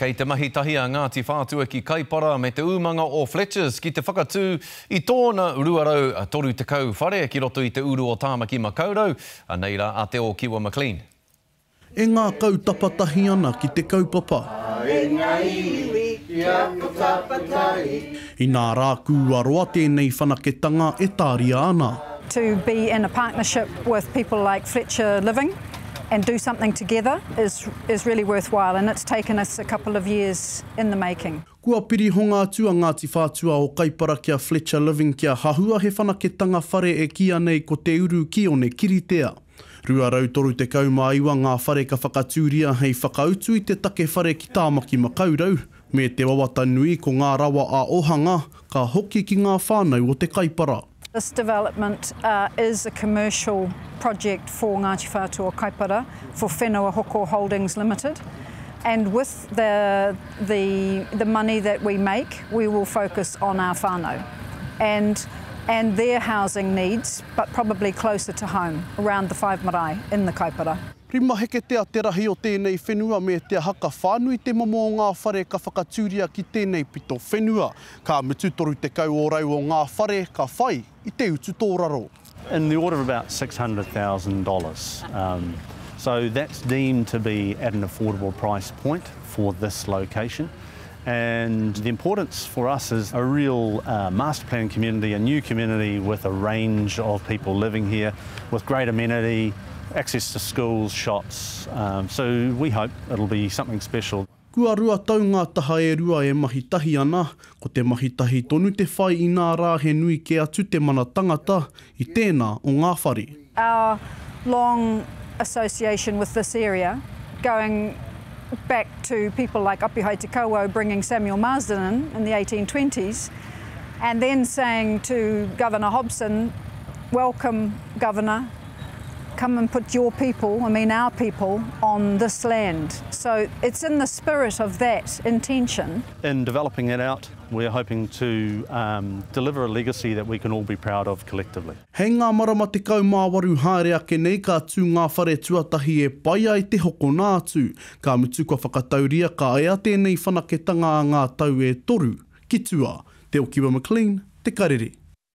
Kei te mahi tahi a Ngāti Whātua ki Kaipara me te umanga o Fletchers ki te whakatū i tōna 230 whare ki roto i te uru o Tāmaki Makaurau, anei rā a Te Ōkiwa McLean. E ngākau tapatahi ana ki te kaupapa. Inā rā kua roa tēnei whanaketanga e tāria ana. To be in a partnership with people like Fletcher Living and do something together is is really worthwhile and it's taken us a couple of years in the making. Kua pirihonga atu a Ngāti Whātua o Kaipara ki a Fletcher Living kia hahua he whanaketanga whare e kīia nei ko Te Uru ki Onekiritea. 239 ngā whare ka whakatūria hei whakautu i te take whare ki Tāmaki Makaurau, me te wawata nui ko ngā rawa ā-ohanga ka hoki ki ngā whānau o te Kaipara. This development is a commercial project for Ngāti Whātua Kaipara for Whenua Hoko Holdings Limited and with the the the money that we make we will focus on our whānau and and their housing needs but probably closer to home around the marae in the Kaipara. Rima heketea te rahi o tēnei whenua me te aha ka whānui te momo o ngā whare ka whakatūria ki tēnei pito whenua. Ka mutu 30 ōrau o ngā whare ka whai i te utu tōraro. In the order of about $600,000. So that's deemed to be at an affordable price point for this location. And the importance for us is a real master plan community, a new community with a range of people living here, with great amenity, access to schools, shops. So we hope it'll be something special. Kua 2 tau ngā taha e rua e mahi tahi ana, ko te mahi tahi tonu te whai inā rā he nui kē atu te mana tangata i tēnā o ngā whare. Our long association with this area, going back to people like Apihai Te Kawau bringing Samuel Marsden in in the 1820s, and then saying to Governor Hobson, welcome Governor, come and put your people, I mean our people, on this land. So it's in the spirit of that intention. In developing it out, we're hoping to um, deliver a legacy that we can all be proud of collectively. Hei ngā marama 18 haere ake nei ka tū ngā whare tuatahi e pai ai te hokona atu. Ka mutu kua whakatauria ka ea tēnei whanaketanga a ngā tau e toru ki tua. Te Okiwa McLean, Te Karere.